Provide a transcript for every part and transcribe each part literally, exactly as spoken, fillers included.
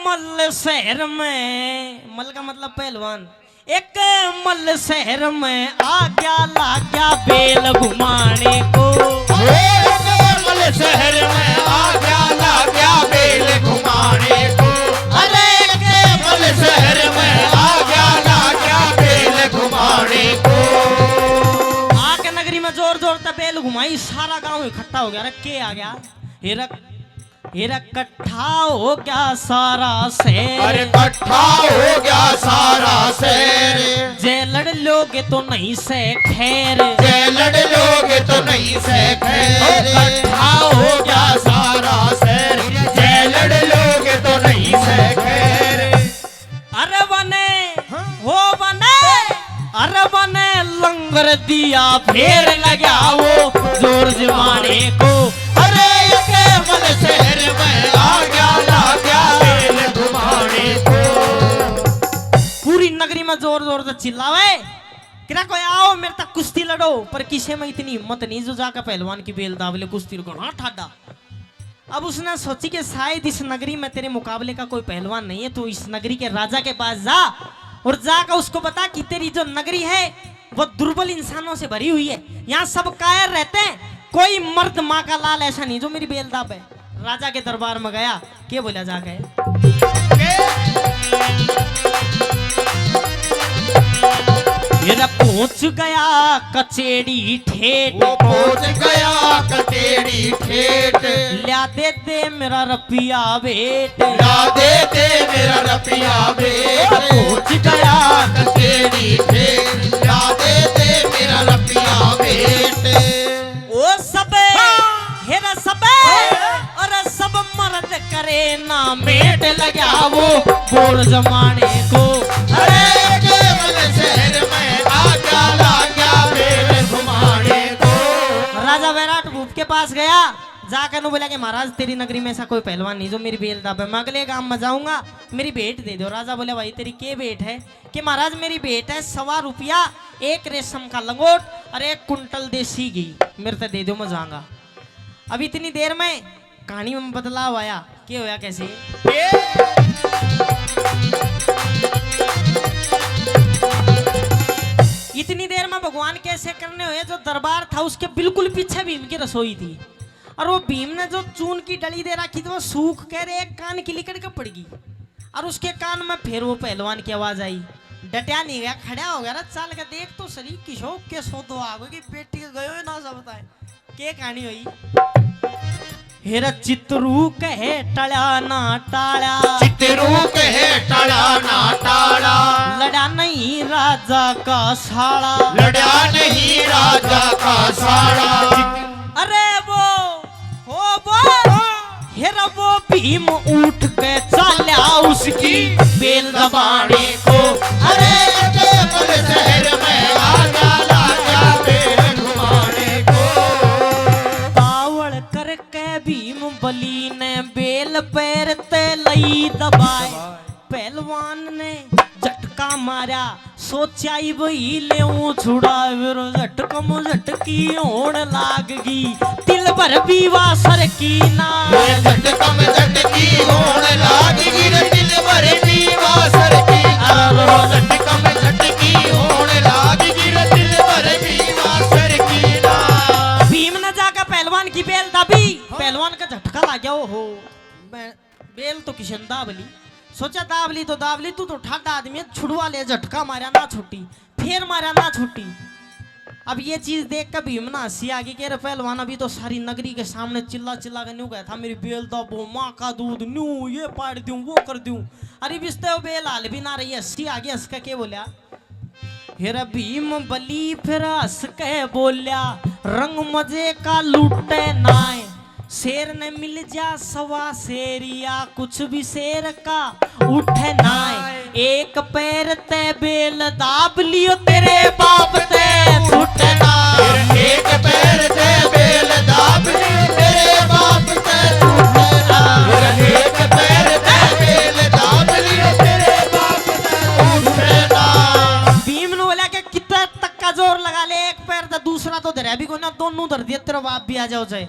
मल शहर में, मल का मतलब पहलवान, एक मल शहर में आ गया, लाग्या बेल घुमाने को। एक मल शहर में आ गया, लाग्या बेल घुमाने को। अरे एक मल शहर में आ गया, लाग्या बेल घुमाने को। आके नगरी में जोर जोर तै बेल घुमाई, सारा गांव इकट्ठा हो गया। अरे के आ गया? हिरक हिर इकट्ठा हो गया सारा शहर। अरे इकट्ठा हो गया सारा शहर। जै लड़ लोगे तो नहीं से खैर। जै लड़ लोगे तो नहीं से खैर। ओ इकट्ठा हो गया सारा शहर। जै लड़ लोगे तो नहीं से खैर। अरे वने, हाँ। हो वने, अरे वने लंगर दिया फेर लग्या वो जोर जमाने को। अरे ये केवल शहर में आ गया, लाग्या बेल घुमाने को। पूरी नगरी में जोर जोर से चिल्लावे, किरा कोई आओ मेरे तक कुश्ती लड़ो, पर किसे में इतनी हिम्मत नहीं जो जाकर पहलवान की बेल दाब ले। कुश्ती को हाँ ठाडा। अब उसने सोची कि शायद इस नगरी में तेरे मुकाबले का कोई पहलवान नहीं है, तू इस नगरी के राजा के पास जा और जाकर उसको बता कि तेरी जो नगरी है वो दुर्बल इंसानों से भरी हुई है, यहाँ सब कायर रहते हैं, कोई मर्द माँ का लाल ऐसा नहीं जो मेरी बेल दाबे। राजा के दरबार में गया, के बोला जाके? ये पहुंच गया कचेड़ी ठेठ। वो पहुंच गया कचेड़ी ठेठ। ल्या दे दे मेरा रपिया भेंट। ला दे दे मेरा रपिया भेंट। पहुंच गया कचेड़ी ठेठ। ला दे दे मेरा रपिया भेंट। ओ सबे, हाँ। हेरा सबे, हाँ। और सब मर्द करे ना मेट लग्या वो बोर जमाने को। अरे केवल शहर में आजा लाग्या बेल घुमाने को। राजा वैराट भूप के पास गया, जाकर नु बोला कि महाराज, तेरी नगरी में ऐसा कोई पहलवान नहीं जो मेरी बेल दाबे। मैं अगले गांव में जाऊंगा, मेरी भेंट दे दो। राजा बोले, भाई, तेरी के भेंट है? कि महाराज, मेरी भेंट है सवा रुपया, एक रेशम का लंगोट और एक कुंटल देसी घी। मेरे ते दे दो, मैं जाऊंगा। अब इतनी देर में कहानी में बदलाव आया। के होया कैसे? इतनी देर में भगवान कैसे करने हुए, जो दरबार था उसके बिल्कुल पीछे भीम की रसोई थी। और वो भीम ने जो चून की डली दे रखी थी, वो सूख कर एक कान की लिकड़ के पड़ गई। और उसके कान में फिर वो पहलवान की आवाज आई। डटया नहीं गया, खड़ा हो गया। चल के देख तो सही, किशोक के सौदो आ गए कि बेटी के गयो ना सब बताए। के कहानी हुई? हेरा चित्रू कहे टला ना टाला। चित्रू कहे टला ना टाला। लड़ा नहीं राजा का साला। लड़ा नहीं राजा का साला। अरे वो, हो वो, हेरा वो भीम उठ के चाल्या उसकी बेल दबाने को। अरे केवल शहर में आजा लाग्या बेल घुमाने को। तावड़ करके भीम बली ने बेल पैर ते लई दबाए। पहलवान ने झटका मारा, सोचा ही वही लेऊं छुड़ावे रो। झटकम झटकी होण लाग गई, दिल भर बीवा सरकी ना। वे झटकम झटकी होण लाग गई रे, दिल भर बीवा सरकी ना। अरे रो झटकम झटकी होण लाग गई रे, दिल भर बीवा सरकी ना। भीम ने जाकर पहलवान की बेल दाबी, पहलवान का झटका लाग गया। ओहो, मैं बेल तो किशन दाब ली। सोचा, दाब ली तो दाब ली, तू तो ठाडा आदमी है, छुड़वा ले, झटका मारा ना छुट्टी, फेर मारा ना छुट्टी। अब ये चीज देख के भीम ना हंसी आ गई कि अरे पहलवान, अभी तो सारी नगरी के सामने चिल्ला चिल्ला के न्यू गया था, मेरी बेल दाबो, माँ का दूध न्यू, ये पाड़ दूं, वो कर दूं। अरे बिस्ते वो बेल हाल भी ना रही, हंसी आ गई। हंस के के बोला? हेरा भीम बली फिर हंस के बोल्या, रंग मजे का लूटे नाय। शेर ने मिल जा सवा शेर या कुछ भी शेर का उठे नाय। एक पैर ते बेल दाब लियो तेरे बाप ते छूटे ना। एक पैर ते बेल दाब लियो तेरे बाप ते छूटे ना। एक पैर ते बेल दाब लियो तेरे बाप ते छूटे ना। भीम ने बोला कि कितना तक का जोर लगा ले, एक पैर तो दूसरा तो धरया भी कोना, दोनों धर दिए, तेरा बाप भी आ जाओ चाहे।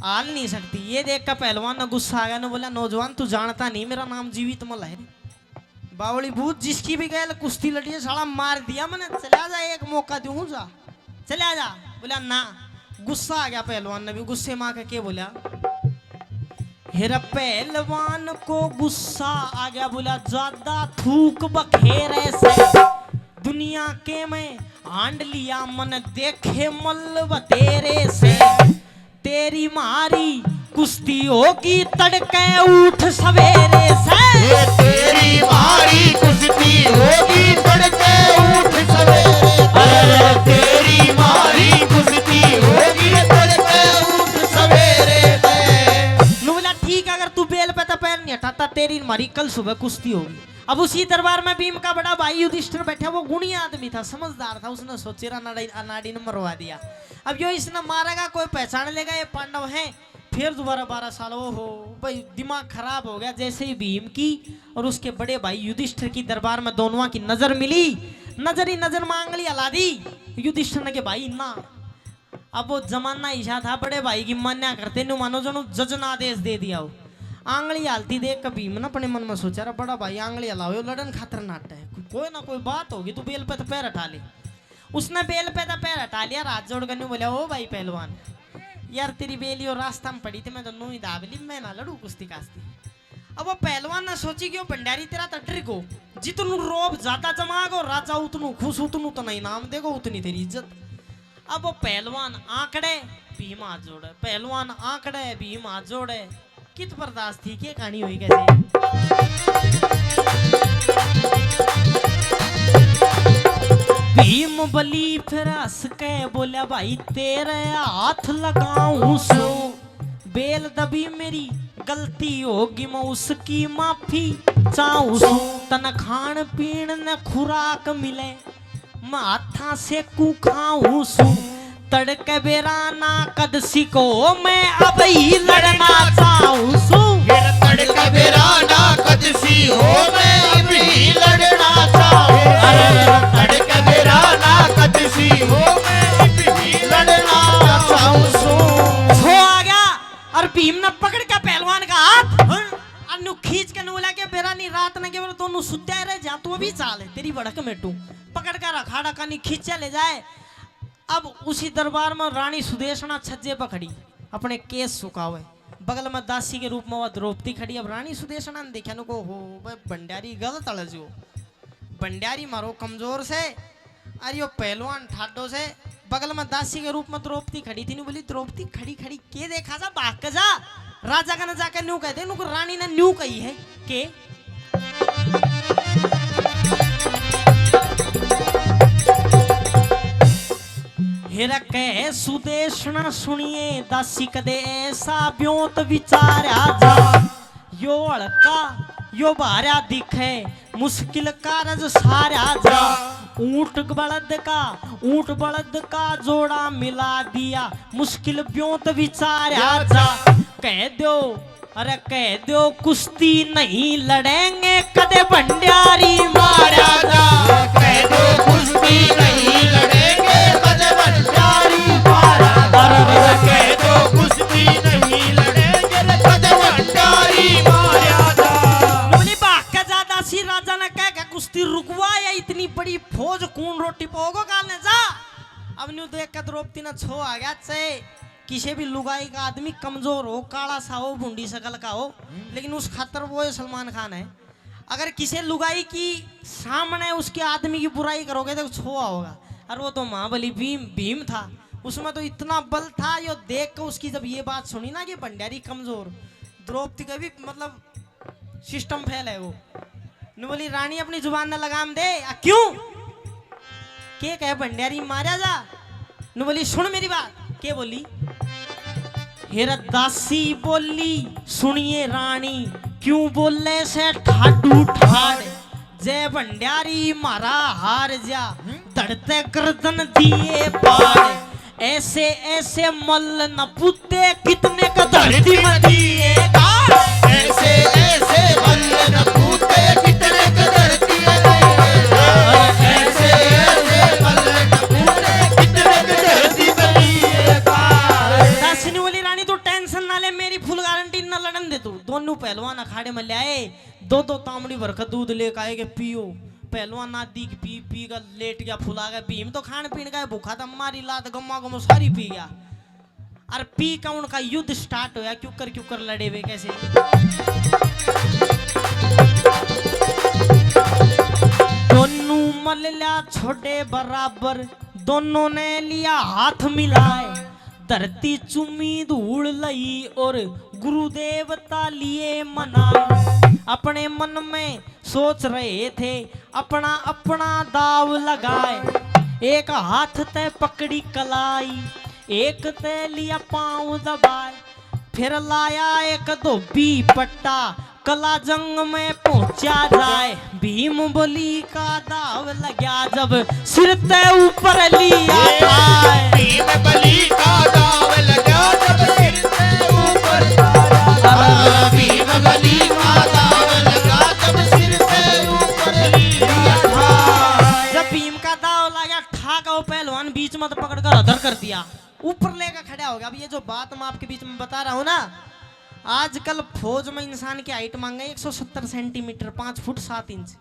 हाल नहीं सकती। ये देख कर पहलवान ने गुस्सा आ गया, ने बोला, "नौजवान, तू जानता नहीं, मेरा नाम जीवित मल है।" बावली भूत, जिसकी भी गैल कुश्ती लड़ी है, साला मार दिया मैंने। चला जा, एक मौका दूं जा, चला जा। बोला, "ना।" गुस्सा आ गया पहलवान ने भी, गुस्से में आके के बोला, हेरा पहलवान को गुस्सा आ गया, बोला, "ज्यादा थूक बखेरे से दुनिया के में हांड लिया, मन देखे मल्ल बतेरे से।" तेरी मारी कुश्ती होगी तड़के उठ सवेरे से। ये तेरी मारी कुश्ती होगी तड़के उठ सवेरे। अरे तेरी मारी कुश्ती होगी तड़के उठ सवेरे से। नु बोला, "ठीक, अगर तू बेल पे तो पैर नहीं हटाता, तेरी मारी कल सुबह कुश्ती होगी।" अब उसी दरबार में भीम का बड़ा भाई युधिष्ठिर बैठा, वो गुणी आदमी था, समझदार था, उसने सोचे, "रा नाड़ी, नाड़ी ने मरवा दिया।" अब यो इसने मारेगा, कोई पहचान लेगा ये पांडव हैं। फिर दोबारा बारह साल, ओहो भाई, दिमाग खराब हो गया। जैसे ही भीम की और उसके बड़े भाई युधिष्ठिर की दरबार में दोनों की नजर मिली, नजर ही नजर में आंगली हला दी युधिष्ठिर ने के, "भाई ना।" अब वो जमाना ऐसा था, बड़े भाई की मान्या करते, न्यू मानो जनो जज ने आदेश दे दिया हो। आंगली हालती देख के भीम ने अपने मन में सोचा, "रा बड़ा भाई आंगली हलाओ, यो लड़न खातर नाटा है, को-, कोई ना कोई बात होगी, तू बेल पे तो पैर हटा ले।" उसने बेल पे तो पैर हटा लिया, हाथ जोड़ कर न्यू बोला, "ओ भाई पहलवान, यार तेरी बेल यो रास्ता में पड़ी थी, मैं तो नू ही दाब ली, मैं ना लड़ू कुश्ती काश्ती।" अब वो पहलवान ने सोची कि वो भंडारी तेरा तो डर गो, जितनू रोब ज्यादा जमागो राजा, उतनू खुश, उतनू तो नहीं नाम देगो, उतनी तेरी इज्जत। अब वो पहलवान आंकड़े, भीम हाथ जोड़े, पहलवान आंकड़े, भीम हाथ जोड़े। कित बर्दाश्त थी, के कहानी हुई कैसे? भीम बली फिर हंस के बोला, "भाई तेरे हाथ लगाऊं सू, बेल दबी मेरी गलती होगी, मैं उसकी माफी चाहूं सू। तन खान पीन ने खुराक मिले, मैं हाथां से कू खाऊं सू। तड़के बेरा ना कद सी को मैं अब ही लड़ना चाहूं सू।" फिर तड़के बेरा ना कद सी हो मैं अब ही लड़ना चाहूं। अरे तड़के बेरा ना कद सी हो मैं अब ही लड़ना चाहूं सू। छो आ गया और भीम ने पकड़ के पहलवान का हाथ, हाँ, और न्यू खींच के न्यू लेके, "बेरा नहीं, रात ने केवल दोनों सुत्या रहे जा, तू अभी चाल, तेरी भड़क मेटू।" पकड़ के रखा डका नहीं, खींचा ले जाए। अब उसी दरबार में रानी सुदेशना छज्जे पर खड़ी, अपने केस सुखावे। बगल में दासी के रूप में वह द्रौपदी खड़ी। अब रानी सुदेशना ने देखा, नु को, "हो बे भंडारी गलत अड़ज्यो, भंडारी मारो कमजोर से, अरे यो पहलवान ठाडो से।" बगल में दासी के रूप में द्रौपदी खड़ी थी, नु बोली, "द्रौपदी खड़ी खड़ी के देखा जा, भाग के जा, राजा कने जाके न्यू कह दे, नु को रानी ने न्यू कही है के।" हेरा कह सुदेशना सुनिए दासी, कदे ऐसा ब्योंत विचारा जा, यो हल्का यो भारा दिखे, मुश्किल कारज सारा जा। ऊंट बलद का, ऊंट बलद का जोड़ा मिला दिया, मुश्किल ब्योंत विचारा जा। कह दो, अरे कह दो कुश्ती नहीं लड़ेंगे, कदे भंडारी मारा जा। कह दो कुश्ती नहीं लड़ेंगे, कदे भंडारी मारा जा। अरे कह दो कुश्ती नहीं लड़ेंगे, कदे भंडारी मारा जा। बोली, "भाग के जा दासी, राजा ने कह के कुश्ती रुकवा, या इतनी बड़ी फौज कौन रोटी पोगो काल ने जा।" अब न्यू देख के द्रौपदी ने छो आ गया, चाहे किसी भी लुगाई का आदमी कमजोर हो, काला सा हो, भूंडी शकल का हो, लेकिन उस खातर वो है सलमान खान है। अगर किसी लुगाई की सामने उसके आदमी की बुराई करोगे तो छो आओगा। और वो तो महाबली भीम, भीम था, उसमें तो इतना बल था, यो देख के उसकी जब ये बात सुनी ना कि भंडारी कमजोर, द्रौपदी का भी मतलब सिस्टम फेल है वो। नु बोली, "रानी अपनी जुबान ने लगाम दे।" "आ, क्यों?" "के कहे भंडारी मारा जा?" नु बोली, "सुन मेरी बात।" के बोली? हेरा दासी बोली, "सुनिए रानी, क्यों बोले से ठाडू ठाड? जय भंडारी मारा हार जा, धरते गर्दन दिए पाड़।" ऐसे ऐसे मल्ल न पूते कितने का धरती में दिए का। ऐसे ऐसे मल्ल न पूते कितने का धरती में दिए का। ऐसे ऐसे मल्ल न पूते कितने का धरती में दिए का। दासी ने बोली, "रानी तू टेंशन दो दो तामड़ी भर के दूध लेके आए के पियो। पहलवान आदि की पी पी का लेट गया, फुला गया। भीम तो खान पीन का है भूखा था, मारी लात गम्मा गमो सारी पी गया। और पी का उनका युद्ध स्टार्ट होया, क्यूकर क्यूकर लड़े वे कैसे। दोनों मल लिया छोड़े बराबर, दोनों ने लिया हाथ मिलाए। धरती चुमी धूल लई और गुरुदेवता लिए मनाए। अपने मन में सोच रहे थे, अपना अपना दाव लगाए। एक हाथ ते पकड़ी कलाई, एक ते लिया पाँव दबाए। फिर लाया एक धोबी पट्टा, कला जंग में पहुंचा जाए। भीम बलि का दाव लग्या जब सिर ते ऊपर लिया था। भीम बलि का दाव लग्या जब सिर ते ऊपर लिया था। भीम बलि का दाव लग्या जब सिर ते ऊपर लिया था। जब भीम का दाव लग्या, ठा का वो पहलवान बीच में तो पकड़ कर अधर कर दिया, ऊपर लेकर खड़ा हो गया। अब ये जो बात मैं आपके बीच में बता रहा हूँ ना, आजकल फौज में इंसान की हाइट मांगे एक सौ सत्तर सेंटीमीटर, पाँच फुट सात इंच।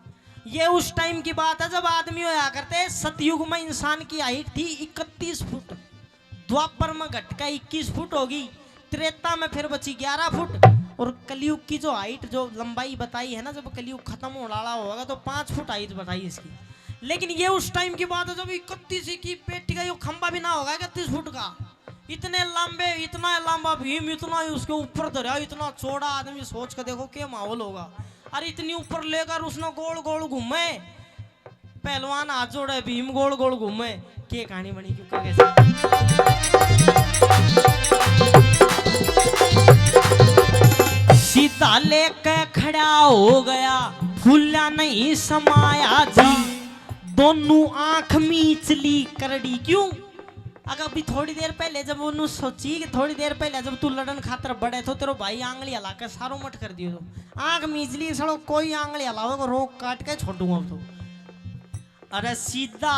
ये उस टाइम की बात है जब आदमी होया करते, सतयुग में इंसान की हाइट थी इकतीस फुट, द्वापर में घट के इक्कीस फुट होगी, त्रेता में फिर बची ग्यारह फुट। और कलयुग की जो हाइट, जो लंबाई बताई है ना, जब कलयुग खत्म होने वाला होगा तो पाँच फुट हाइट बताई इसकी। लेकिन ये उस टाइम की बात है जब इकतीस की पेटी का यो खंबा भी ना होगा इकतीस फुट का। इतने लंबे, इतना लंबा भीम, इतना ही उसके ऊपर धरया, इतना चौड़ा आदमी। सोच के देखो क्या माहौल होगा। अरे इतनी ऊपर लेकर उसने गोल गोल घूमे, पहलवान हाथ जोड़े, भीम गोल गोल घूमे। के कहानी बनी क्यों कैसे? सीधा लेके खड़ा हो गया, फूला नहीं समाया जी। दोनों आंख मीचली करड़ी क्यों? अगर अभी थोड़ी देर पहले जब उन्होंने सोची कि थोड़ी देर पहले जब तू लड़न खातर बड़े थो, तेरो भाई आंगली हला के सारो मट कर दियो तो आंख मीचली, सड़ो कोई आंगली हलावे को रोक काट के छोड़ूंगा अब तो। अरे सीधा,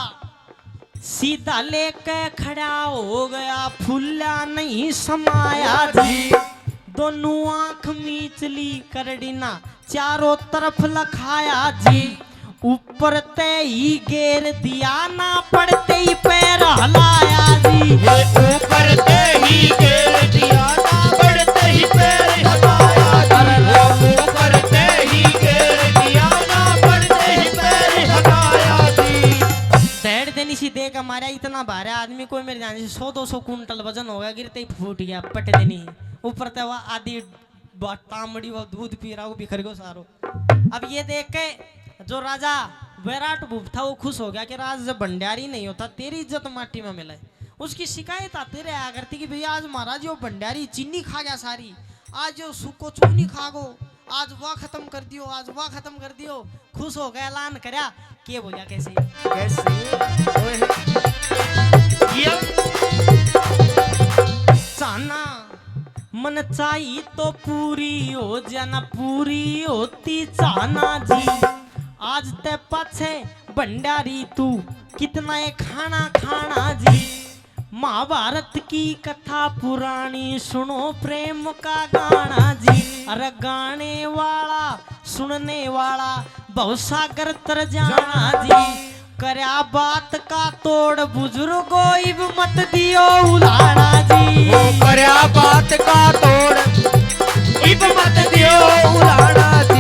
सीधा लेके खड़ा हो गया, फूला नहीं समाया जी। दोनों आंख मीचली करड़ी ना, चारों तरफ लखाया जी। ऊपर ते ही गेर दिया ना, पड़ते ही पैर हलाया जी। ये ऊपर ते ही गेर दिया ना, पड़ते ही पैर हलाया जी। अरे ऊपर ते ही गेर दिया ना, पड़ते ही पैर हलाया जी। डैड देनी सी दे के मारा, इतना भारा आदमी कोई मेरे जान से सौ दो सौ कुंटल वजन होगा, गिरते ही फूट गया, पट देनी। ऊपर ते वह आधी बा-, तामड़ी वो दूध पी रहा, वो बिखर गयो सारो। अब ये देख के जो राजा विराट भूप था, वो खुश हो गया कि राज जब भंडारी नहीं होता, तेरी इज्जत माटी में मिले। उसकी शिकायत आती रहा करती कि भैया, आज महाराज यो भंडारी चीनी खा गया सारी, आज यो सूखो चूनी खा गो, आज वह खत्म कर दियो, आज वह खत्म कर दियो। खुश हो गया, ऐलान करया, के बोलिया कैसे? कैसे? ओए। ये चाहना मन चाही तो पूरी हो जाना, पूरी होती चाहना जी। आज ते पाछे भंडारी तू कितना ए खाना खाना जी। महाभारत की कथा पुरानी सुनो प्रेम का गाना जी। अरे गाने वाला सुनने वाला भवसागर तर जाना जी। करया बात का तोड़ बुजुर्गो इब मत दियो उलाड़ा जी। ओ करया बात का तोड़ इब मत दियो उलाड़ा जी।